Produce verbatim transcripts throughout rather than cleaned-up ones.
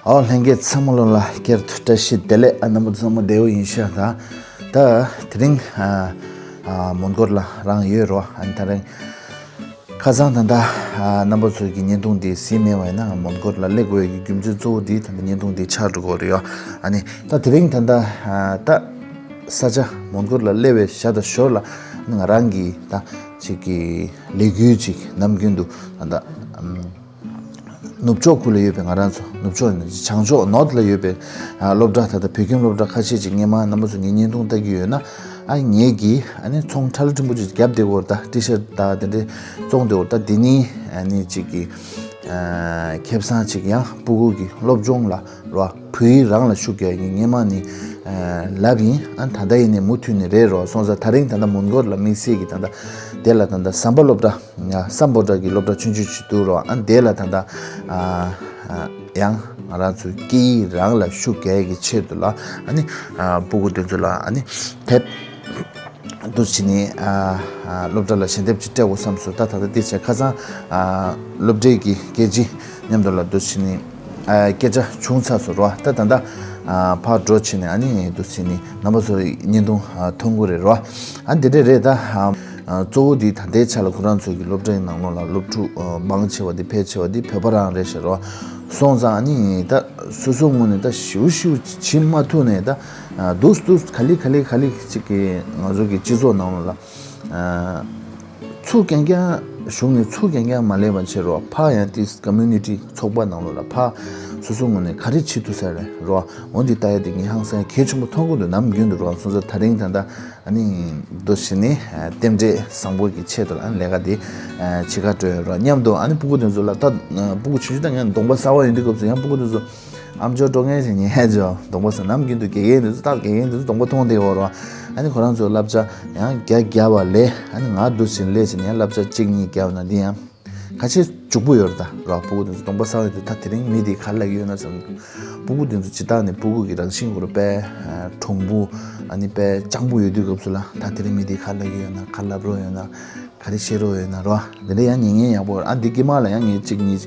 ཨོ་ལྷན་རྒྱས་ཚང་མ་ལོ་ལ་སྐྱར་དུ་བཀྲ་ཤིས་བདེ་ལེགས། ཨ་རྣམ་པ་ཚང་མ་བདེ་པོ་ཡིན་ཤག་ད་ད་དེ་རིང་ཨ་ཨ་མོན་གྷོ་ལ་རང་ཡོད་རོ། ཨ་ནི་ད་རིང་ཁ་སང་ད་ལྟ་ཨ་རྣམ་པ་ཚོ་གི་བརྙན་ཐུང་འདི་གཟིགས་མེད་པ་ཡིན་ན་མོན་གྷོ་ལ་སླེབས་དགོས་ཀྱི་རྒྱུ་མཚན་གཙོ་བོ་འདི་ད་ལྟ་བརྙན་ཐུང་འདི་ཆགས་འགྲོ་གི་ཡོད་རེད་ཡོ། ཨ་ནི་ད་དེ་རིང་ད་ལྟ་ཨ་ད་ས་ཆ་མོན་གྷོ་ལ་སླེབས་པའི་ཞག་དང་ཞོར་ལ་ང་རང་གི་ད་ཅིག་གི་ལས་འགུལ་ཅིག་ནམ་རྒྱུན་དུ་ད་ལྟ་ཨམ། ནུབ་ཕྱོགས་ཁུལ་ལ་ཡོད་པའི་ང་རང་ཚོ་ནུབ་ཕྱོགས་ནས་བྱང་ཕྱོགས་ནོར་ཐ་ལ་ཡོད་པའི་ཨ་སློབ་གྲྭ་ད་ལྟ་བོད་ཁྱིམ་སློབ་གྲྭ་ཁ་ཤས་ཅིག་སྔོན་མ་རྣམ་པ་ཚོ་ངའི་བརྙན་ཐུང་ལྟ་གི་ཡོད་ན་ཨ་ངེད་ཀྱིས་ཨ་ནི་ཚོང་ཁྲ་ལ་ཕྲན་བུ་ཅིག་བརྒྱབ་བསྡད་ཡོད་རེད། ད་ཊི་ཤར་ཊི་དང་དེ་འདྲའི་བཙོང་བསྡད་ཡོད་རེད། ད་འདི་ནི་ཨ་ནི་ཅིག་གི་ཨ་ཁེ་བཟང་ཅིག་ཡང་སྤུ་གུ་གི་སློབ་སྦྱོང་ལ་རོ་བོད་ཡིག་རང་ལ་ཤུགས་རྒྱག་ཡིན། སྔོན་མ་ནི་ཨ་ལབ་ཡིན། ཨ་ད་ལྟ་ཡིན་ནི་མུ་མཐུད་ནས་རེད་རོ། སོང་ཙང་ད་རིང་ད་ལྟ་མོན་གྷོ་ལ་དམིགས་བསལ་གྱི་ད་ལྟ་དེ་ལ་ད་ལྟ་ཟམ་པ་སློབ་གྲྭ་ཡ་སམ་བྷོ་ཊ་གི་སློབ་གྲྭ་ཆུང་ཆུང་ཞིག་འདུག་རོ། ཨ་དེ་ལ་ད་ལྟ་ཨ་ཨ་ཡང་ང་རང་ཚོའི་སྐད་ཡིག་རང་ལ་ཤུགས་རྒྱག་གི་ཆེད་དུ་ལ་ཨ་ནི་ཨ་སྤུ་གུ་དེ་ཚོ་ལ་ཨ་ནི་དེབ་འདུག་བྱས་ནས་ཨ་ཨ་སློབ་གྲྭ་ལ་ཞལ་འདེབས་ཅིག་སྤྲད་དགོས་བསམ་སོང་། ད་ད་ལྟ་དེ་བྱས་ཁ་སང་ཨ་སློབ་གྲྭའི་གི་སྐད་ཆ་མཉམ་དུ་ལ་འདུག་བྱས་ནས་ཨ་སྐད་ཆ་བྱུང་ཚར་སོང་རོ། ད་ད་ལྟ་ཨ་ཕར་འགྲོ་བྱས་ནས་ཨ་ནི་འདུག་བྱས་ནས་རྣམ་པ་ཚོ་བརྙན་ཐུང་ཨ་མཐོང་གི་རེད་རོ། ཨ་འདི་འདྲ་རེད་ད། ཨ་གཙོ་བོ་འདི་ད་ལྟའི་ཆ་ལ་ཁོ་རང་ཚོའི་གི་སློབ་གྲྭའི་ནང་ལོགས་ལ་སློབ་ཕྲུག་ཨ་མང་ཆེ་བ་འདི་ཕལ་ཆེ་བ་འདི་བོད་པ་རང་རེད་ཤག་རོ། སོང་ཙང་ཨ་ནི་ད་སོ་སོའི་ངོས་ནས་ད་ཞེ་པོ་ཞེ་པོ་བྱེད་མ་ཐུབ་ནས་ད་ཨ་འདུག་འདུག་ག་ལེ་ག་ལེ་ག་ལེ་ཅིག་གི་ང་ཚོ་གི་སྤྱི་ཚོགས་ནང་ལོགས་ལ་ཨ་ཚུར་རྐྱང་རྐྱང་བཞུགས་ནས་ཚུར་རྐྱང་རྐྱང་མ་སླེབས་པ་བྱེད་རོགས། ཕར་ཡང་ཏིས་ཀོ་མུ་ནི་ཊི་ཚོགས་པ་ནང་ལོགས་ལ་ཕར་སོ་སོའི་ངོས་ནས་ག་རེ་བྱེད་ཐུབ་ས་རེད་རོགས། འོ་འདི་ལྟ་ཡ་དེ་ངས་ཧང་སང་གལ་ཆེན་པོ་མཐོང་གི་འདུག་ནམ་རྒྱུན་དུ་རོགས། སོང་ཙང་ད་རིང་ད་ལྟ་ཨ་ནི་འདུག་བྱས་ནས་རྟེན་འབྲེལ་བཟང་པོ་གི་ཆེད་དུ་ཨ་ནི་ལས་ཀ་དེ་བྱེད་ག་འགྲོ་ཡོད་རོགས། མཉམ་དུ་ཨ་ནི་སྤུ་གུ་དེ་ཚོ་ལ་ད་སྤུ་གུ་ཆུང་ཆུང་ད་ངས་གདོང་པ་གསར་པ་ཡོང་དུས་སྐབས་སུ་ཡང་སྤུ་གུ་དེ་ཚོ་ཨམ་ཅོག་སྤྲོ་མཁན་ཞིག་ཉན་ཡ་ཅོ་གདོང་པ་ས་ནམ་རྒྱུན་དུ་དགེ་རྒན་དེ་ཚོ་ད་དགེ་རྒན་དེ་ཚོ་གདོང་པ་མཐོང་བསྡད་ཡོད་རོགས། ཨ་ནི་ཁོ་རང་ཚོ་བསླབ་བྱ་ཡང་བརྒྱ་བརྒྱབ་པ་ལས་ཨ་ནི་ང་འདུག་བྱས་ནས་སླེབས་བྱས་ནས་ཡང་བསླབ་བྱ་གཅིག་གཉིས་བརྒྱབ་ན་འདི་ཡང་ཁ་ཆེ་འཇུག་པོ་ཡོད་རེད་ད་རོགས། སྤུ་གུ་དེ་ཚོ་གདོང་པ་གསར་པ་དེ་ད་དེ་རིང་མི་དེ་ག་རེ་ལབ་ཀྱི་ཡོད་ན་བསམ། སྤུ་གུ་དེ་ཚོ་ཇི་ལྟར་ནས་སྤུ་གུ་གི་རང་བཞིན་ཁོ་རང་དཔེ་གྲུང་པོ་ཨ་ནི་དཔེ་སྤྱང་པོ་ཡོད་དུས་སྐབས་སུ་ལ་ད་དེ་རིང་མི་དེ་ག་རེ་ལབ་ཀྱི་ཡོད་ན་ག་རེ་ལབ་རོགས་ཡོད་ན། ག་རེ་བཤད་རོགས་ཡོད་ན་རོ། འདི་འདྲ་ཡང་ཉན་ཉན་ཡག་པོ་རེད། ཨ་འདི་དཀྱིལ་མ་ལ་ཡང་ངས་གཅིག་གཉིས་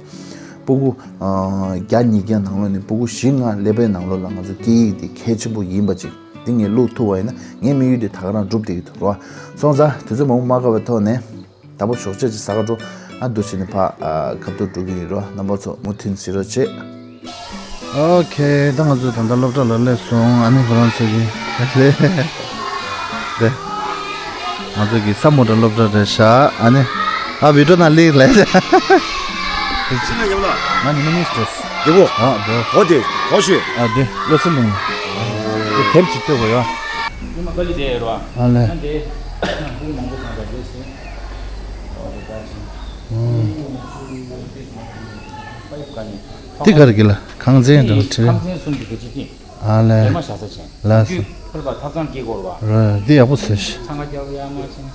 སྤུ་གུ་ཨ་བརྒྱ་ཉིས་བརྒྱ་ནང་ལོགས་ནས་སྤུ་གུ་བཞི་ལྔ་སླེབས་པའི་ནང་ལོགས་ལ་ང་ཚོ་སྐད་ཡིག་འདི་གལ་ཆེན་པོ་ཡིན་པ་ཅིག་འདི་ངས་བླུག་ཐུབ་པ་ཡིན་ན་ངའི་དམིགས་ཡུལ་འདི་ད་ག་རང་འགྲུབ་བསྡད་ཀྱི་འདུག་རོ། སོང་ཙང་དུས་ཚོད་མང་པོ་མ་བཀག་པའི་ཐོག་ནས་ད་པོ་ཞོགས་ཇ་ཅིག་ཟ་ག་འགྲོ། ཨ་འདུག་བྱས་ནས་ཕར་ཨ་ཁ་ཐུག་འགྲོ་གི་ཡིན་རོ། རྣམ་པ་ཚོ་མུ་མཐུད་གཟིགས་རོགས་བྱེད། ཨོ་ཁེ། ད་ང་ཚོ་ད་ལྟ་སློབ་གྲྭ་ལ་སླེབས་སོང་། ཨ་ནི་ཁོ་རང་ཚོ་གི་ལས་དེ་ང་ཚོ་གི་སམ་བྷོ་ཊ་སློབ་གྲྭ་རེད་ཤག་ཨ་ནི་ཨ་བི་ཌིའོ་ནང་སླེབས་ལས། ཅི་ན་ཡོང་ལ། ང་ནི་མི་ནིས་ཊར། དེ་གོ། ཨ་འདུག་འོ་དེ་གོ་ཤོད། ཨ་དེ་བློ་སེམས་ལུང་། དེ་དེབ་ཅིག་ལྟོས་གོ་ཡོ། ཨ་ལས། ཨ་ནི་དེ་ཁུལ་མང་པོ་ཚང་པ་རེད་ཟེར། ཨོ་དེ་ད་ཅི། ཨུམ། པའི་བཀའ་ནི། འདི་ག་རེ་གི་ལ་ཁང་ཚན་འདྲ་བྲིས། ཁང་ཚན་གསུམ་གྱི་རྒྱལ་སྤྱི་ཐིང་། ཨ་ལས། ལས་མ་བཞག་ས་ཆེན། ལགས་སོ། རྒྱུད་ཕུར་པ་ཐབ་ཚང་དཀྱིལ་འཁོར་བ། རེད། འདི་ཡག་པོ་བཟོས་ཤག་ཚང་ཁ་རྒྱབ་ཡ་མ་ཆེན།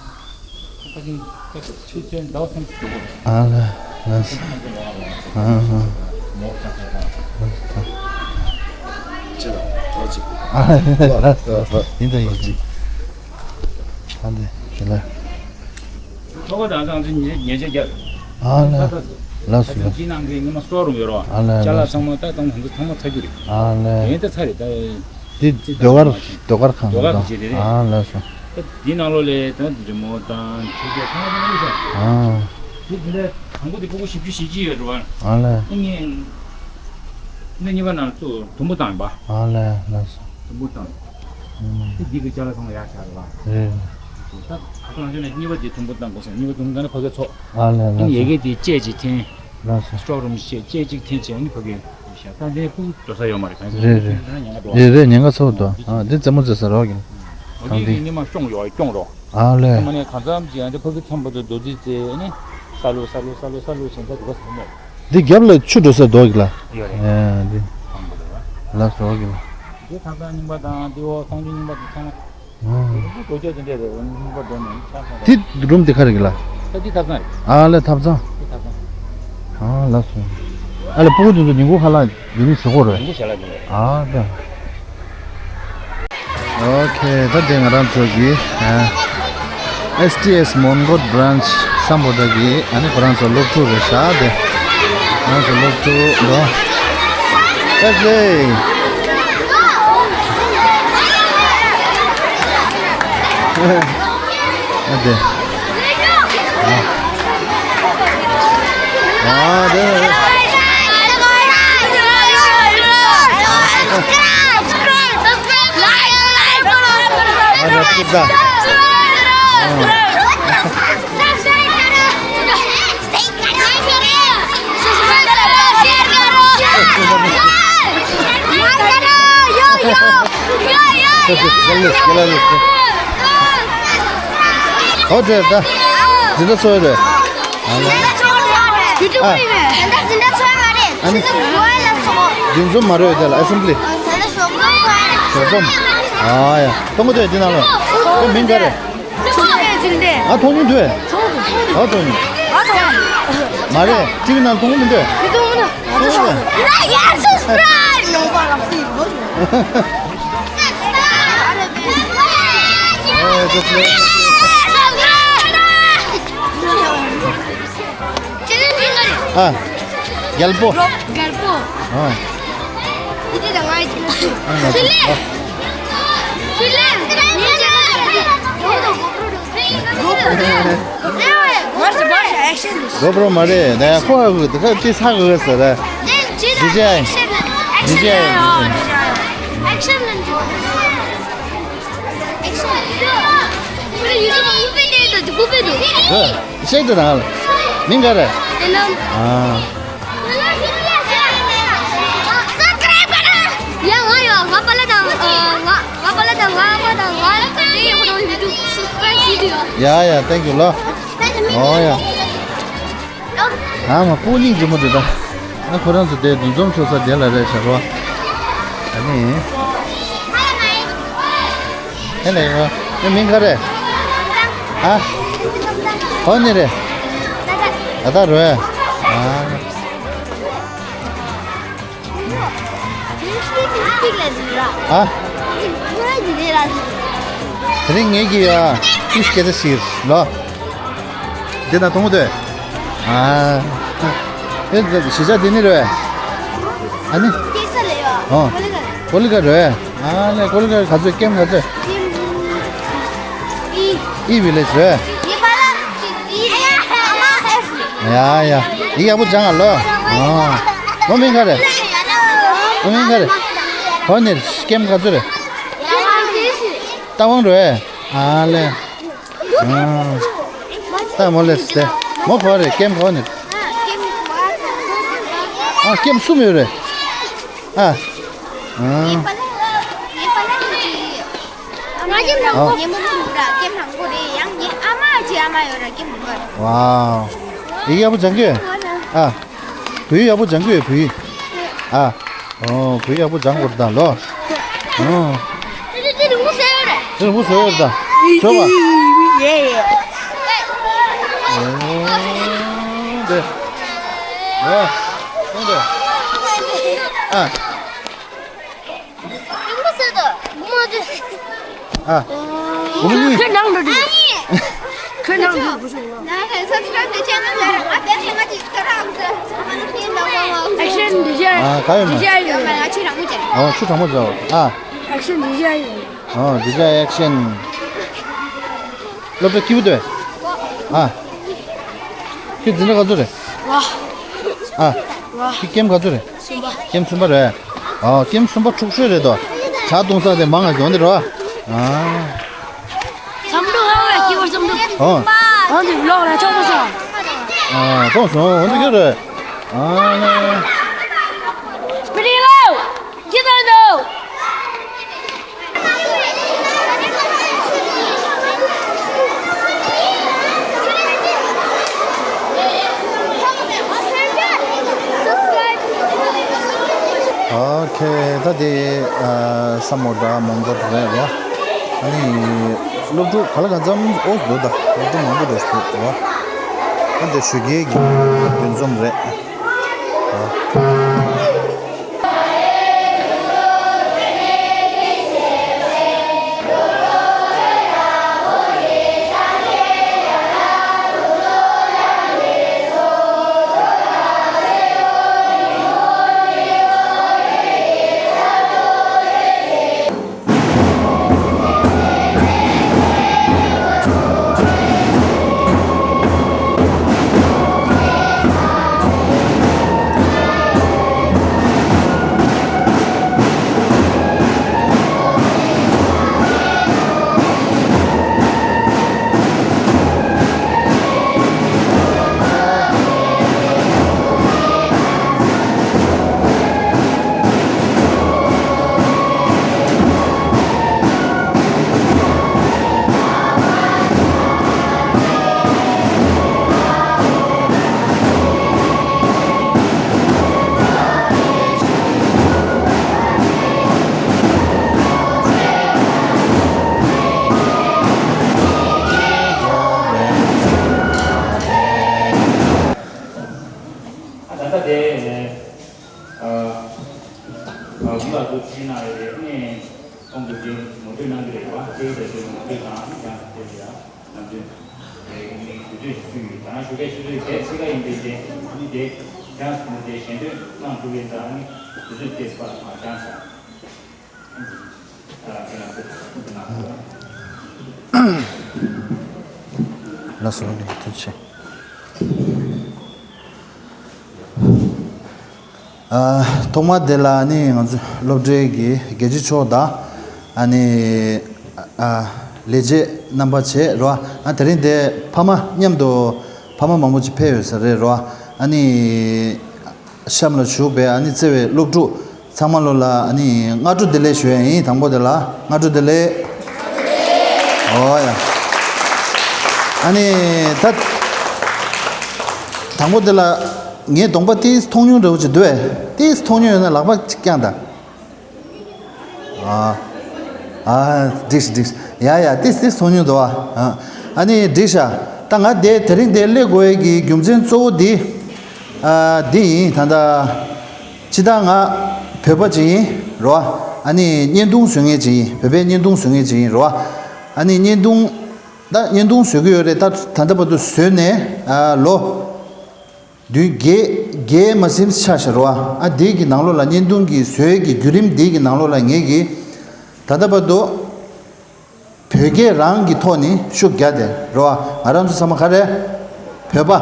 ཁ་ཆེན་ཁ་ཆེན་ཆུ་ཚན་ཟླ་བ་ཐེངས་གཅིག་འགྲོ་དགོས། ཨ་ལས། ལགས་སོ། ཨ་ཧ། མོ་ཚང་ཁ་ཚང་། ལགས་སོ། ཅི་ལ་ཐོག་ཅིག་ཨ་ལས། ལགས་སོ། ཡིན་ད་ཡིན། ཨ་འདི་དེ་ལ། ཐོག་ཁ་དང་ཚང་ཚིང་ཉེ་ཉེ་ཆ་རྒྱབ། ཨ་ལས། ལགས་སོ། ལགས་སོ། ཅི་ནང་གི་ཉི་མ་སྟོར་རུང་ཡོད་རོགས། ཨ་ལས། ཅ་ལག་ལགས་སོ། ཚང་མ་ད་ཚང་མ་ཚང་མ་ཚ་རྒྱུ་རེད། ཨ་ལས། དེ་ད་ཚ་རེད་ད། འདི་ཟློས་གར་ཟློས་གར་ཁང་ཟློས་གར་ད་གི་ཅི་རེད་རེད། ཨ་ལགས་སོ། ད་འདི་ནང་ལོགས་ལས་ད་འདི་རི་མོ་དང་ཆུ་ཚད་ཚང་མ་ཚང་མ་ཡོད་ས། ཨ། འདི་འདི་འདྲ་དང་པོ་འདི་ཕྲུ་གུ་བཞི་བཅུ་ཞེ་གཅིག་ཡོད་རེད་བ། ཨ་ལས། ཨ་ངས་འདི་གཉིས་པ་ནང་ཚུར་དུམ་བུ་བཏང་ཡིན་པ། ཨ་ལས། ལགས་སོ། དུམ་བུ་བཏང་། ཨུམ། འདི་འདི་གི་ཅ་ལག་ཚང་མ་ཡར་བཞག་རེད་བ། རེད། ད་ཁ་སང་ལ་ནས་གཉིས་པ་འདི་དུམ་བུ་བཏང་དགོས་སོང་། གཉིས་པ་དུམ་བུ་བཏང་ན་ཕ་གིར་ཚོགས། ཨ་ལས། ཨ་ནི་ཡ་གི་དེ་ལྕེ་གཅིག་འཐེན། ལགས་སོ། སྤྲོ་རུམ་ཞེས་ལྕེ་གཅིག་འཐེན་བྱས་ཨ་ནི་ཕ་གི་ཤ་ད་འདི་ཕུག་འགྲོ་ས་ཡོད་མ་རེད། གང་ཟེར་རེད་རེད། ཉེན་ཁ་འདུག་རེད་རེད། ཉེན་ཁ་ཚ་པོ་འདུག་ཨ་འདི་རྩེད་མོ་རྩེ་ས་རོགས་ཀྱི། འོ་གང་འདི་འདི་གཉིས་མ་སྐྱོང་ཡོད་སྐྱོང་རོགས། ཨ་ལས། ཨ་མ་ནས་གང་འཚམ་ཅིག་ཨ་འདི་ཕ་གི་མཚམས་བར་དུ་རྡོ་རྩིག་རྩེ་ཨ་ནི་ས་ལུ་ས་ལུ་ས་ལུ་ས་ལུ་བྱས་ས་འདུག་ག་ཟེར་མོ། འདི་རྒྱབ་ལ་ཆུ་འགྲོ་ས་འདུག་གི་ལ། ཡོད་རེད། ཨ་འདི། མཚམས་བར་དུ་ར། ལགས་སོ་གི་ལ། འདི་ཐབ་ཚང་རྙིང་པ་དང་འདི་འོག་གསང་སྤྱོད་རྙིང་པ་དང་ཚང་མ། ཨ། རྒྱུ་དེ་འདྲ་རེད། རྙིང་པ་འགྲོ་ནས་ཆ་ཚང་རེད། དེ་རུམ་དེ་ག་རེ་གི་ལ། ད་འདི་ཐབ་ཚང་རེད། ཨ་ལས་ཐབ་ཚང་། འདི་ཐབ་ཚང་། ཨ་ལགས་སོ། ཨ་ལས་སྤུ་གུ་དེ་ཚོ་ཉིན་གུང་ཁ་ལག་ཡུན་རིང་བཟོ་དགོས་རེད། ཉིན་གུང་ཞལ་ལག་ཉོ་རེད། ཨ་ད། ཨོ་ཁེ། ད་དེ་ང་རང་ཚོ་གི་ཨ་ཨེས་ཊི་ཨེས་མོན་གྷོ་བྷི་རན་ཆི་སམ་བྷོ་ཊ་གི་ཨ་ནི་ཁོ་རང་ཚོ་སློབ་ཕྲུག་རེད་ཤག་དེ་ང་རང་ཚོ་སློབ་ཕྲུག་འགྲོ། Let's play. ཨ་དེ། ཨ་དེ། ཨ་དེ་ཀིབ་ད། ཨོ་ད་ད། འཛིན་གྲྭ་ཚོགས་རེད། ཨ་ནི། འདི་ཚོ་མ་རེད་དེ་ལ་ཨེ་སེམ་བྷི་ལི། ཞོགས་ཙམ། ཨ་ཡ། མཐོང་གི་འདུག་དེ་ནང་ལ། ཁྱོད་མིང་ག་རེད། ཨ་མཐོང་མྱོང་འདུག་ཨ་མཐོང་མྱོང་འདུག་མ་རེད་ཅིག་ནང་མཐོང་མི་འདུག་མཐོང་མི་འདུག་ཨ། རྒྱལ་པོ། རྒྱལ་པོ། ཨ། ཨ། ང་ཚོ། ཨ། གོ་པྲོ་མ་རེད། ད་ཡང་ཁོ་ཧ་གོ་ད་ཁ་ཅི་ཧ་གོ་ཟེར་ར། ཌི་ཇེ་ཨའི། ཌི་ཇེ་ཨའི། ཨེག་ཤན་ལ་འགྲོ། ཨེག་ཤན་ལ་འགྲོ། ཤེས་དུ་རང་། མིང་ག་རེད། ཨ། ཡ་ང་ཡོད། ང་པ་ལ་དང་། ང་ང་པ་ལ་དང་། ང་པ་དང་། ང་དེ་ཡོད་ཁོ་རང་ཡུ་ཊུབ་སབ་སི་ཀྲའིབ་བྱེད་དུ་ཡོད། ཡ་ཡ། ཐེང་ཀྱུ་ལོ། ཨོ་ཡ། ཨ་མ་སྤུ་ཉིག་འཛུམ་མོ་དེ་ད། ཨ་ཁོ་རང་ཚོ་དེ་འདུ་འཛོམས་ཆོག་ས་དེ་ལ་རེད་ཤག་རོ། ཨ་ནི། ཨེ་ལེ་ཡོ། ནི་མིང་ག་རེད། ཨ། ཧོ་ནི་རེད། ད་ད་རོ། ཨ། ཨ། དེ་རིང་ངེད་ཀྱི་ཡ་ཏིས་སྐད་ཆ་ཞིག་ལོ། འདི་ན་མཐོང་དུས། ཨ། ཨེ་གཞིས་ཆགས་འདི་ནི་རེད། ཨ་ནི། ཨོ། ཀོ་ལི་གྷལ་རེད། ཨ་ལེ་ཀོ་ལི་གྷལ་ག་ཚོད་ཀེམ་ག་ཚོད། ཨི་ཝི་ལེཇ་རེད། ཡ་ཡ། ཡིག་ཡག་པོ་སྦྱང་ཨ་ལོ། ཨ། ཁོ་མིང་ག་རེད། ཁོ་མིང་ག་རེད། ཁོ་ནི་ཀེམ་ག་ཚོད་རེད། ཏ་ཝང་རེད། ཨ་ལེ། ཨ། ད་མོ་ལེ་སྟེ། མོ་ག་རེད། ཀེམ་ག་ནི། ཨ་ཀེམ་གསུམ་ཡོད་རེད། ཨ། ཨ། ཝའོ། ཡིག་ཡག་པོ་སྦྱང་གི། ཨ། བོད་ཡིག་ཡག་པོ་སྦྱང་གི་ཡོད། བོད་ཡིག་ཨ། ཨོ། བོད་ཡག་པོ་སྦྱང་དགོས་རེད་ད་ལོ། ཨོ། དེ་རིང་པོ་བཟོས་ཡོད་ད། བཟོས་པ། ཨོ། དེ། ཨོ། ཨོ་དེ། ཨ། རིང་པོ་བཟོས་ད། ཨ། ཁྱོད་ནང་འགྲོ་དུས། ཁྱོད་ནང་འགྲོ་དུས། ཨེག་ཤན་འདི་བྱས། ཨ། ག་ཡོད་མ། འདི་བྱས་ཡོད། ཨ། ཆུ་གྲང་མོ་བྱས། ཨ། ཨེག་ཤན་འདི་བྱས་ཡོད། ཨ། འདི་བྱས་ཨེག་ཤན། སློབ་གྲྭ་སྐྱིད་པོ་འདུག་ཨ། ཁྱོད་འཛིན་གྲྭ་ག་ཚོད་རེད། ཝ། ཨ། ཝ། ཁྱོད་ཀེམ་ག་ཚོད་རེད། གསུམ་པ། ཀེམ་གསུམ་པ་རེད། ཨ། ཀེམ་གསུམ་པ་འཁྲུག་ཤོས་རེད་དོ། ཇ་བཏུང་ས་དེ་མང་ང་ཡོང་དེ་རོ། ཨ། བསམ་འགྲུབ་ཧ་བའི་སྐྱིད་པ་བསམ་འགྲུབ། ཨོ། ཨང་དེ་ལོག་ལ་ཆོག་པ་སོང་། ཨ། གཏོང་སོང་འོན་ཏེ་ཁྱོད་རེད། ཨ། མི་རིགས་ལ། ཇི་ལྟར་འདུག་ཨོ་ཁེ། ད་དེ་ཨ་ས་མོ་ཌ་མོན་གྷོ་རེད་བ། ཨ་ནི་སློབ་ཕྲུག་ག་ལ་གང་འཚམ་ཨོ་འདུག་ད་སློབ་ཕྲུག་མང་པོ་འདུག་འདུག་བ། ཨ་འདི་ཞོགས་ཀས་ཀྱི་འདུ་འཛོམས་རེད། ལགས་སོ། ཅི་ན་རེ་རེ་ནས་ཁོང་གི་དེ་ངོ་སྤྲོད་གནང་གི་རེད་པ། དེ་ཡི་རེ་ཞུ་ངོ་སྤྲོད་དང་ཡང་དེ་ལ་ནམ་རྒྱུན་རེ་ནས་དུས་ཚོད་ཞིག་ཕུལ་ཡོད། ད་ང་ཞུ་གལ་ཞུ་དུས་གལ་ཆེ་ག་ཡིན་པའི་རྐྱེན་ནི་དེ་ཀྱང་སོང་དེ་ཞལ་འདོན་གནང་ཐུབ་པའི་ད་ནི་དུས་ཚོད་སྐྱེལ་པ་མ་བྱང་ས། ལགས་སོ། ཐུགས་རྗེ་ཆེ། ཨ། ཐོག་མ་དེ་ལ་ནི་ང་ཚོ་སློབ་གྲྭའི་གི་དགེ་བརྒྱུད་མཆོག་དང་ཨ་ནི་ཨ་ལས་བྱེད་རྣམ་པ་བཅས་རོ། ཨ་དེ་རིང་དེ་ཕ་མ་མཉམ་དུ་ཕ་མ་མང་པོ་ཅིག་ཕེབས་ཡོད་ས་རེད་རོ། ཨ་ནི་གཤམ་ལ་བཞུགས་པའི་ཨ་ནི་བརྩེ་བའི་སློབ་ཕྲུག་ཚང་མ་ལོ་ལ་ཨ་ནི་སྔ་དྲོ་བདེ་ལེགས་ཞུ་ཡ་ཡིན། དང་པོ་དེ་ལ་སྔ་དྲོ་བདེ་ལེགས། ཨོ་ཡ། ཨ་ནི་ད་དང་པོ་དེ་ལ་ངའི་གདོང་པ་ཏིས་མཐོང་མྱོང་འདྲ་བོ་ཅིག་འདུག་བས། ཏིས་མཐོང་མྱོང་ཡོད་ན་ལག་པ་ཅིག་བརྐྱངས་དང་། ཨ། ཨ། འགྲིག་འགྲིག་ཡ་ཡ། ཏིས་ཏིས་མཐོང་མྱོང་འདུག་ཨ། ཨ་ནི་འགྲིག་ཤག་ད་ང་དེ་དེ་རིང་དེ་སླེབས་དགོས་ཡས་ཀྱི་རྒྱུ་མཚན་གཙོ་བོ་འདི། ཨ། འདི་ཡིན། ད་ལྟ་ཅི་ད་ང་བོད་པ་ཅིག་ཡིན་རོ། ཨ་ནི་བརྙན་ཐུང་བཟོ་མཁན་ཅིག་ཡིན། བོད་པའི་བརྙན་ཐུང་བཟོ་མཁན་ཅིག་ཡིན་རོ། ཨ་ནི་བརྙན་ཐུང་ད་བརྙན་ཐུང་བཟོ་གི་ཡོད་རེད། ད་ད་ལྟ་བར་དུ་བཟོས་ནས་ཨ་ལོ་བདུན་བརྒྱད་བརྒྱད་མ་ཟིན་ཆགས་ཤག་རོ། ཨ་དེ་གི་ནང་ལོགས་ལ་བརྙན་ཐུང་གི་བཟོས་ཀྱི་བརྒྱུད་རིམ་དེ་གི་ནང་ལོགས་ལ་ངེད་ཀྱིས་ད་ལྟ་བར་དུ་བོད་སྐད་རང་གི་ཐོག་ནས་ཤུགས་རྒྱག་དེ་རོ། ང་རང་ཚོ་ཚང་མ་ག་རེ། བོད་པ།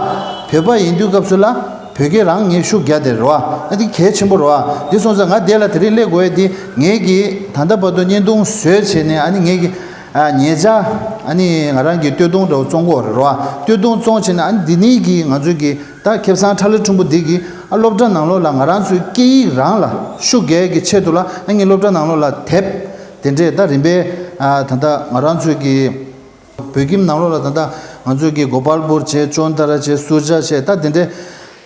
བོད་པ་ཡིན་དུས་སྐབས་སུ་ལ་བོད་སྐད་རང་ངས་ཤུགས་རྒྱག་དེ་རོ། ཨ་འདི་གལ་ཆེན་པོ་རོ། འདི་སོང་ཙང་ང་དེ་ལ་དེ་རིང་སླེབས་དགོས་ཡས་འདི་ངེད་ཀྱིས་ད་ལྟ་བར་དུ་བརྙན་ཐུང་བཟོས་བྱས་ནས་ཨ་ནི་ངེད་ཀྱི་ཨ་ཉེ་ཆར་ཨ་ནི་ང་རང་གི་སྟོད་ཐུང་འདྲ་བོ་བཙོང་གི་ཡོད་རེད་རོ། སྟོད་ཐུང་བཙོང་བྱས་ནས་ཨ་ནི་འདི་ནས་ཀྱི་ང་ཚོའི་གི་ད་ཁེ་བཟང་ཁྲ་ལི་ཁྲུམ་པོ་འདི་གི་ཨ་སློབ་གྲྭ་ནང་ལོགས་ལ་ང་རང་ཚོའི་སྐད་ཡིག་རང་ལ་ཤུགས་རྒྱག་ཡས་ཀྱི་ཆེད་དུ་ལ་ཨ་ངའི་སློབ་གྲྭ་ནང་ལོགས་ལ་དེབ་དེ་འདྲས་ད་རིམ་པས་ཨ་ད་ལྟ་ང་རང་ཚོའི་གི་བོད་ཁྱིམ་ནང་ལོགས་ལ་ད་ལྟ་ང་ཚོའི་གི་གོ་པལ་པུར་བྱས། ཅོན་ཏ་ར་བྱས། སུར་ཇ་བྱས། ད་དེ་འདྲས་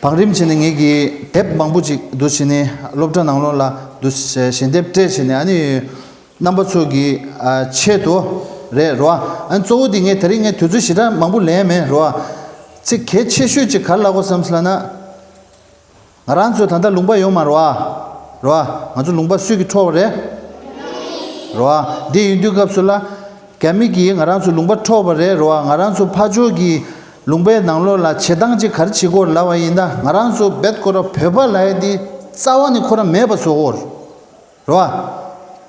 བང་རིམ་བྱས་ནས་ངེད་ཀྱི་དེབ་མང་པོ་ཅིག་འདུག་བྱས་ནས་སློབ་གྲྭ་ནང་ལོགས་ལ་འདུག་ཞལ་འདེབས་སྤྲད་བྱས་ནས་ཨ་ནི་རྣམ་པ་ཚོ་གི་ཨ་ཆེད་དུ་རེད་རོ། ཨ་གཙོ་བོ་དེ་ངས་དེ་རིང་ངས་དུས་ཚོད་ཞེ་དྲག་མང་པོ་ལེན་མེད་རོ། ཚིག་གལ་ཆེ་ཤོས་ཅིག་ག་རེ་ལབ་དགོས་བསམ་སོང་ལབ་ན། ང་རང་ཚོ་ད་ལྟ་ལུང་པ་ཡོད་མ་རེད་བ། རེད་བ། ང་ཚོ་ལུང་པ་སུས་ཀྱིས་འཕྲོག་པ་རེད། རེད་བ། འདི་ཡིན་དུས་སྐབས་སུ་ལ་རྒྱ་མི་གིས་ང་རང་ཚོ་ལུང་པ་འཕྲོག་པ་རེད། རེད་བ། ང་རང་ཚོ་ཕར་ཕྱོགས་ཀྱི་ལུང་པའི་ནང་ལོགས་ལ་བྱེད་སྟངས་ཅིག་ག་རེ་བྱེད་དགོས་ལབ་པ་ཡིན་ན། ང་རང་ཚོ་རྦད་ཁོ་རང་བོད་པ་ལབ་ཡ་འདི་རྩ་བ་ནས་ཁོ་རང་མེད་པ་བཟོ་དགོས་རེད། རེད་བ།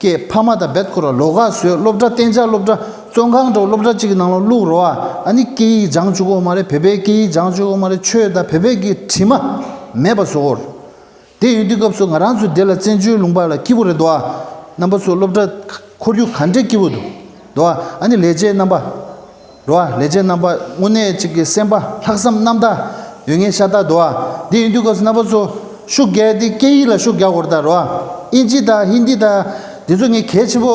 ཀྱེ་ཕ་མ་དང་རྦད་ཁོ་རང་ལོགས་ཀ་བཟོས། སློབ་གྲྭ་གཏན་འཇགས་སློབ་གྲྭ་བཙོན་ཁང་འདྲ་བོ་སློབ་གྲྭ་གཅིག་གི་ནང་ལ་བླུགས། རེད་བ། ཨ་ནི་སྐད་ཡིག་སྦྱང་བཅུག་གི་ཡོད་མ་རེད། བོད་པའི་སྐད་ཡིག་སྦྱང་བཅུག་གི་ཡོད་མ་རེད། ཆོས་དང་བོད་པའི་གི་དྲི་མ་མེད་པ་བཟོ་དགོས་རེད། དེ་ཡིན་དུས་སྐབས་སུ་ང་རང་ཚོ་འདི་ལ་བཙན་བྱོལ་ལུང་པ་ལ་སྐྱིད་པོ་རེད་དོ། རྣམ་པ་ཚོ་སློབ་གྲྭ་ཁོར་ཡུག་ག་འདྲས་སྐྱིད་པོ་འདུག་དོ། ཨ་ནི་ལས་བྱེད་རྣམ་པ། རེད་བ། ལས་བྱེད་རྣམ་པ་དངོས་གནས་གཅིག་གི་སེམས་པ་ལྷག་བསམ་རྣམ་དག་ཡོད་མཁན་ཤ་སྟག་འདུག་བ། འདི་ཡིན་དུས་སྐབས་སུ་རྣམ་པ་ཚོ་ཤུགས་རྒྱག་ཡ་དེ་སྐད་ཡིག་ལ་ཤུགས་རྒྱག་དགོས་རེད་ད། རེད་བ། ཨིན་ཇི་དང་ཧིན་དི་དང་འདི་ཚོ་ངས་གལ་ཆེན་པོ་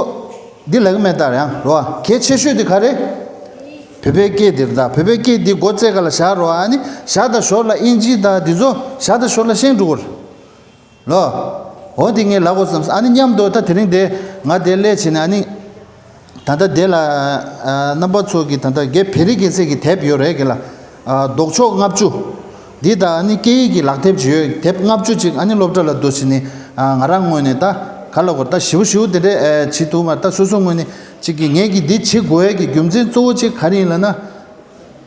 འདི་ལབ་ཀྱི་མེད་ད། ཡང་རེད་བ། གལ་ཆེ་ཤོས་དེ་ག་རེ། བོད་པའི་སྐད་འདི་རེད་ད། བོད་པའི་སྐད་འདི་སྒོ་རྩེ་ག་ལ་བཞག་རེད་བ། ཨ་ནི་བཞག་དང་ཞོར་ལ་ཨིན་ཇི་དང་འདི་ཚོ་བཞག་དང་ཞོར་ལ་ཤེས་འགྲོ་གི་རེད། ལོ། འོ་འདི་ངས་ལབ་དགོས་བསམ་སོང་། ཨ་ནི་མཉམ་དུ་ད་དེ་རིང་དེ་ང་དེ་སླེབས་བྱས་ནས་ཨ་ནི། ད་ལྟ་དེ་ལ་ཨ་རྣམ་པ་ཚོ་གི་ད་ལྟ་རྒན་བེ་རི་རྒྱལ་མཚན་གྱི་དེབ་ཡོད་རེད་གི་ལ། ཨ་ལྡོག་ཕྱོགས་ལྔ་བཅུ། འདི་ད་ཨ་ནི་སྐད་ཡིག་གི་ལག་དེབ་ཅིག་ཡོད། དེབ་ལྔ་བཅུ་ཅིག་ཨ་ནི་སློབ་གྲྭ་ལ་བསྡུ་བྱས་ནས་ཨ་ང་རང་ངོས་ནས་ད་ག་ལབ་དགོས། ད་ཞིབ་པོ་ཞིབ་པོ་དེ་འདྲས་ཨ་བྱེད་ཐུབ་མ་རེད། ད་སོ་སོ་ངོས་ནས་ཅིག་གི་ངས་ཀྱི་འདི་བྱེད་དགོས་ཡས་ཀྱི་རྒྱུ་མཚན་གཙོ་བོ་གཅིག་ག་རེ་ཡིན་ལབ་ན།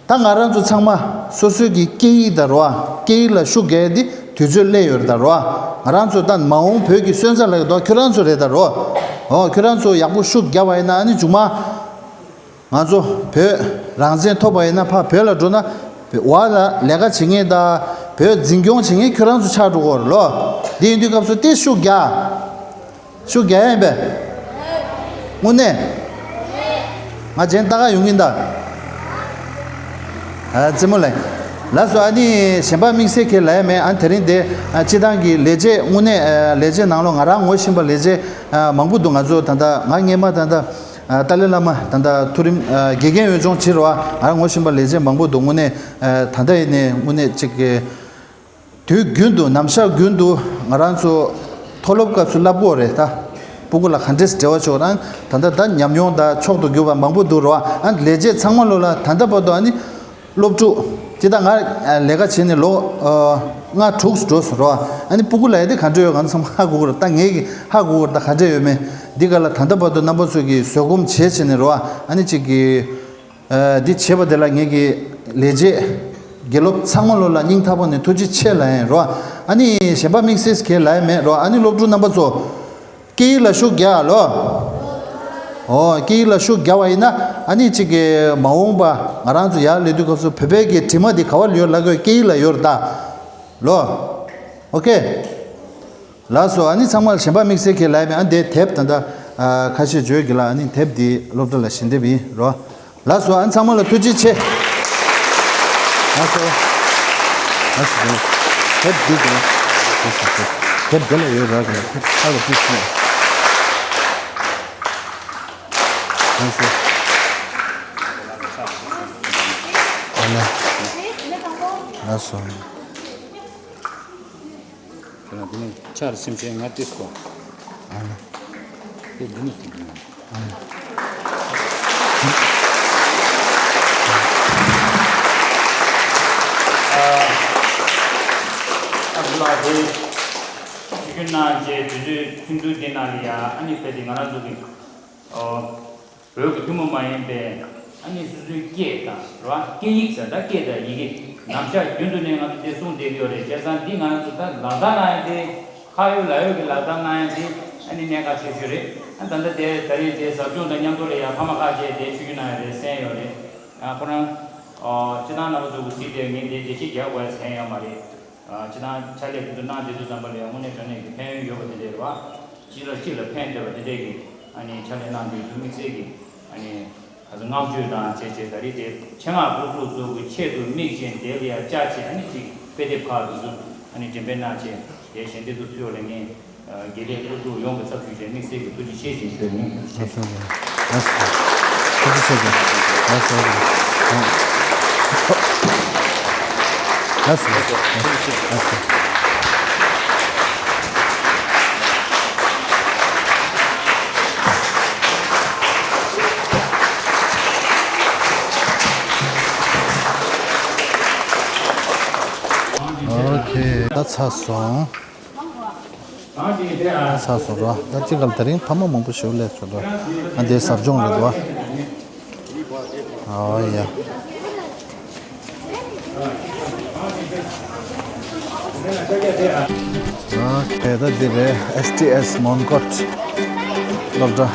ད་ང་རང་ཚོ་ཚང་མ་སོ་སོའི་གི་སྐད་ཡིག་དང་རོ། སྐད་ཡིག་ལ་ཤུགས་རྒྱག་ཡ་དེ་དུས་ཚོད་སླེབས་ཡོད་རེད་ད་རོ། ང་རང་ཚོ་ད་མ་འོངས་བོད་ཀྱི་སོན་རྩ་ལབ་ཡ་དོ་ཁྱོད་རང་ཚོ་རེད་ད་རོ། འོ་ཁྱོད་རང་ཚོ་ཡག་པོ་ཤུགས་རྒྱབ་པ་ཡིན་ན་ཨ་ནི་མཇུག་མ་ང་ཚོ་བོད་རང་བཙན་ཐོབ་པ་ཡིན་ན་ཕར་བོད་ལ་འགྲོ་ན་བ་ལ་ལས་ཀ་བྱེད་མཁན་དང་བོད་འཛིན་སྐྱོང་བྱེད་མཁན་ཁྱོད་རང་ཚོ་ཆགས་འགྲོ་གི་རེད་ལོ། འདི་ཡིན་དུས་སྐབས་སུ་དེ་ཤུགས་རྒྱག་ཤུགས་རྒྱག་ཡ་ཡིན་པས། དངོས་གནས། ང་གཞན་ལྟ་ག་ཡོང་གིན་ད། ཨ་རྩེད་མོ་ལེན། ལགས་སོ། ཨ་ནི་གཞན་པ་དམིགས་བསལ་གྱི་ལབ་ཡ་མེད། ཨ་དེ་རིང་དེ་ཨ་སྤྱི་བཏང་གི་ལས་བྱེད་དངོས་གནས་ཨ་ལས་བྱེད་ནང་ལོགས་ང་རང་ངོ་ཤེས་པ་ལས་བྱེད་ཨ་མང་པོ་འདུག་ང་ཚོ་ད་ལྟ་ང་སྔས་མ་ད་ལྟ་ཨ་ཏཱ་ལའི་བླ་མ་ད་ལྟ་མཐོ་རིམ་ཨ་དགེ་རྒན་འོས་སྦྱོང་བྱེད་རོགས། ང་རང་ངོ་ཤེས་པ་ལས་བྱེད་མང་པོ་འདུག་དངོས་གནས་ཨ་ད་ལྟ་ཡིན་ནས་དངོས་གནས་ཅིག་གི་དུས་རྒྱུན་དུ་ནམ་ཞག་རྒྱུན་དུ་ང་རང་ཚོ་མཐོ་སློབ་སྐབས་སུ་བསླབ་དགོས་རེད་ད། སྤུ་གུ་ལ་ག་འདྲས་འབྲེལ་བ་ཆོག་རང་ད་ལྟ་ད་ཉམས་མྱོང་དང་མཆོག་ཏུ་གྱུར་པ་མང་པོ་འདུག་རོགས། ཨ་ནི་ལས་བྱེད་ཚང་མ་ལོ་ལ་ད་ལྟ་བར་དུ་ཨ་ནི་སློབ་ཕྲུག་ ཅི་ད་ང་ལས་ཀ་བྱས་ནས་ལོ་ལྔ་དྲུག་འགྲོ་སོང་རོ། ཨ་ནི་སྤུ་གུ་ལ་ཡ་དེ་ག་འདྲ་ཡོད་གང་འཚམ་ཧ་གོ་གི་རེད། ད་ངས་ཀྱི་ཧ་གོ་གི་རེད། ད་ག་འདྲ་ཡོད་མེད་འདི་ག་ལ་ད་ལྟ་བར་དུ་རྣམ་པ་ཚོ་གིས་བཟོད་སྒོམ་བྱས་བྱས་ནས་རོ། ཨ་ནི་ཅིག་གི་འདི་བྱས་པ་དེ་ལ་ངས་ཀྱི་ལས་བྱེད་དགེ་སློབ་ཚང་མ་ལོ་ལ་སྙིང་ཐག་པ་ནས་ཐུགས་རྗེ་ཆེ་ལབ་ཡིན་རོ། ཨ་ནི་གཞན་པ་དམིགས་བསལ་གང་ལབ་ཡ་མེད་རོ། ཨ་ནི་སློབ་ཕྲུག་རྣམ་པ་ཚོ། སྐད་ཡིག་ལ་ཤུགས་རྒྱག་ལོ། ཨོ། སྐད་ཡིག་ལ་ཤུགས་རྒྱག་པ་ཡིན་ན་ཨ་ནི་གཅིག་གི་མ་འོངས་པ་ང་རང་ཚོ་ཡར་སླེབས་དུས་སྐབས་སུ་བོད་པའི་གི་དྲི་མ་འདི་ག་བ་ལ་ཡོད་ལབ་དགོས། སྐད་ཡིག་ལ་ཡོད་རེད་ད། ལོ། ཨོ་ཁེ། ལགས་སོ། ཨ་ནི་ཚང་མ་ལ་གཞན་པ་དམིགས་བསལ་གྱི་ལབ་ཡ་མེད། ཨ་འདི་དེབ་ད་ལྟ་ཨ་ཁ་ཤས་བརྗོད་གི་ལ། ཨ་ནི་དེབ་འདི་སློབ་གྲྭ་ལ་ཞལ་འདེབས་ཡིན་རོ། ལགས་སོ། ཨ་ཚང་མ་ལ་ཐུགས་རྗེ་ཆེ། ལགས་སོ། ལགས་སོ། དེབ་འདི་དེ་ལ། དེབ་འདི་ལ་ཡོད་ར་གི་ལ། ཁ་ལ་ཐུགས་རྗེ་ཆེ། ལགས་སོ། ཨ་ལ། ལགས་སོ། དེ་ལ་འདི་ནི་ཆར་སེམས་ཅན་ང་ཏིས་གོ། ཨ་ལ། དེ་འདི་ནི་དེ་འདི་ནི། ཨ་ལ་དེ་ཆུ་རྒྱུན་ནང་བཅས་དུས་ཚོད་ཐུང་ཐུང་དེ་ནང་ལ་ཡ། ཨ་ནི་དཔེ་དེ་ང་རང་ཚོ་གི་ཨོ། བོད་ཀྱི་ཐུན་མོང་མ་ཡིན་པའི་ཨ་ནི་སོ་སོའི་སྐད་དང་རེད་བ། སྐད་ཡིག་ཟེར་ད་སྐད་དང་ཡི་གེ་ནམ་ཞག་རྒྱུན་དུ་ནས་ང་ཚོ་དེ་གསུང་བསྡད་ཀྱི་ཡོད་རེད། བྱས་ཙང་འདི་ང་ཚོ་ད་ལག་བསྟར་གནང་ཡ་དེ། ཁ་ཡོད་ལག་ཡོད་ཀྱི་ལག་བསྟར་གནང་ཡ་དེ་ཨ་ནི་གནད་འགག་ཆེ་ཤོས་རེད། ཨ་ད་ལྟ་དེ་ད་རེས་དེ་ཟབ་སྦྱོང་དང་མཉམ་དུ་ལ་ཡ་ཕ་མ་ཁག་ཅིག་དེ་ཆུ་རྒྱུན་གནང་ཡ་རེད་གསན་ཡོད་རེད། ཨ་ཁོ་རང་ཨོ་སྤྱི་བཏང་རྣམ་པ་ཚོ་གི་གཟིགས་དེ་ངས་དེ་འགྲེལ་བཤད་རྒྱག་དགོས་ཟེར་ཡོད་མ་རེད། ཨ་སྤྱི་བཏང་ཕྱག་ལས་དེ་ཚོ་གནང་བསྡད་དུས་ཙམ་པ་ལ་ཡང་དངོས་གནས་དྲང་གནས་ཀྱི་ཕན་ཡོན་ཡོད་པ་དེ་འདྲ་རེད་བ། སྤྱི་ལ་སྤྱི་ལ་ཕན་ཐོགས་པ་དེ་འདྲ་གི་ཨ་ནི་ཕྱག་ལས་གནང་བསྡད་དུས་དམིགས་བསལ་གྱི་ཨ་ནི་ཁ་སང་བསྔགས་བརྗོད་དང་བཅས་བཅས་ད་རེས་དེ་ཆེད་མངགས་སློབ་ཕྲུག་ཚོ་གི་ཆེད་དུ་དམིགས་བྱས་དེ་ལ་ཡང་བཅར་བྱས། ཨ་ནི་ཅིག་དཔེ་དེབ་ཁག་དེ་ཚོ་ཨ་ནི་འགྲེམས་སྤེལ་གནང་བྱས་དེ་ཞལ་འདེབས་དུ་ཕུལ་བ་ལ་ངས་དགེ་ལས་སློབ་ཕྲུག་ཡོངས་ཀྱི་ཚབ་ཞུས་བྱས་དམིགས་བསལ་གྱི་ཐུགས་རྗེ་ཆེ་ཞེས་ཞུ་ཡིན། ལགས་སོ། ལགས་སོ། ཐུགས་རྗེ་ཆེ་ཞུ། ལགས་སོ། ལགས་སོ། ལགས་སོ། ལགས་སོ། ཨོ་ཁེ། ད་ཚར་སོང་། ཚར་སོང་རོ། ད་ཅི་ག་ལ་དེ་རིང་ཕ་མ་མང་པོ་ཞིག་སླེབས་སོང་རོ། ཨ་འདི་ཟབ་སྦྱོང་རེད་དོ། ཨོ་ཡ། ཨོ་ཁེ། ད་འདི་རེད། ཨེས་ཊི་ཨེས་མོན་གྷོ་སློབ་གྲྭ།